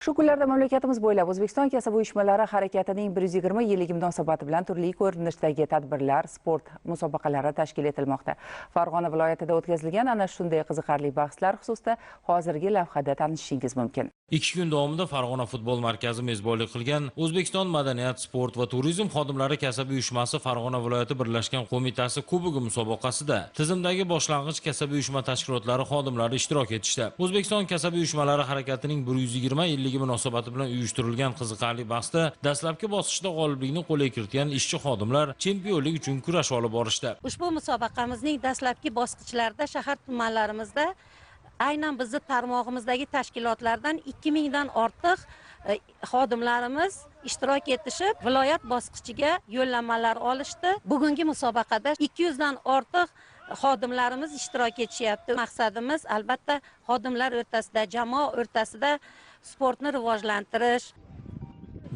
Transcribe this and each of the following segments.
Shu kunlarda mamlakatimiz bo'ylab O'zbekiston kasaba uyushmalari harakatining 120 yilligi munosabati bilan turli ko'rinishdagi tadbirlar, sport musobaqalari tashkil etilmoqda. Farg'ona viloyatida o'tkazilgan ana shunday qiziqarli bahslar xususida hozirgi lavhada tanishishingiz mumkin. 2 kun davomida Farg'ona futbol markazi mezbonlik qilgan O'zbekiston madaniyat, sport va turizm xodimlari kasaba uyushmasi Farg'ona viloyati birlashgan qo'mitasi kubogi musobaqasida tizimdagi boshlang'ich kasaba uyushma tashkilotlari xodimlari ishtirok etishdi. O'zbekiston kasaba uyushmalari harakatining 120 yilligi munosabati bilan uyushtirilgan qiziqarli bahsda dastlabki bosqichda g'oliblikni qo'lga kiritgan ishchi xodimlar chempionlik uchun kurash olib borishdi. Ushbu musobaqamizning dastlabki bosqichlarida shahar tumanlarimizda aynan bizni tarmog'imizdagi tashkilotlardan 2000 dan ortiq xodimlarimiz ishtirok etishib, viloyat bosqichiga yo'llanmalar olishdi. Bugungi musobaqada 200 dan ortiq xodimlarimiz ishtirok etishyapti. Maqsadimiz albatta xodimlar o'rtasida, jamoa o'rtasida sportni rivojlantirish.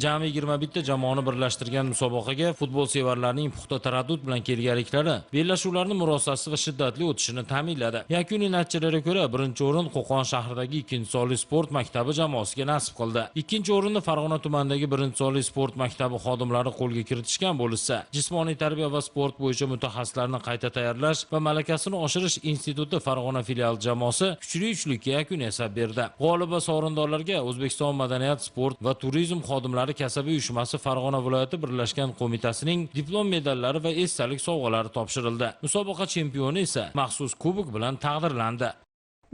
Jami 21 ta jamoani birlashtirgan musobaqaga futbol sevarlarning puxta taraddud bilan kelganliklari bellashuvlarni murosasiz va shiddatli o'tishini ta'minladi. Yakuniy natijalarga ko'ra, birinchi o'rin Qo'qon shahridagi 2-sonli sport maktabi jamoasiga nasib qildi. Ikkinchi o'rinni Farg'ona tumanidagi 1-sonli sport maktabi xodimlari qo'lga kiritishgan bo'lsa, jismoniy tarbiya va sport bo'yicha mutaxassislarni qayta tayyorlash va malakasini oshirish instituti Farg'ona filial jamoasi kuchli uchlikka yakun yasab berdi. G'olib va sovrindorlarga O'zbekiston madaniyat, sport va turizm xodimlari kasaba uyushmasi Farg'ona viloyati birlashgan qo'mitasining diplom, medallari va esdalik sovg'alari topshirildi. Musobaqa chempioni esa maxsus kubok bilan taqdirlandi.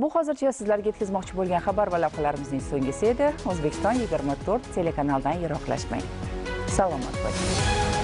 Bu hozircha sizlarga yetkazmoqchi bo'lgan xabar va lavhalarimizning so'nggisi edi. O'zbekiston 24 telekanalidan yiroqlashmang. Salomat bo'ling.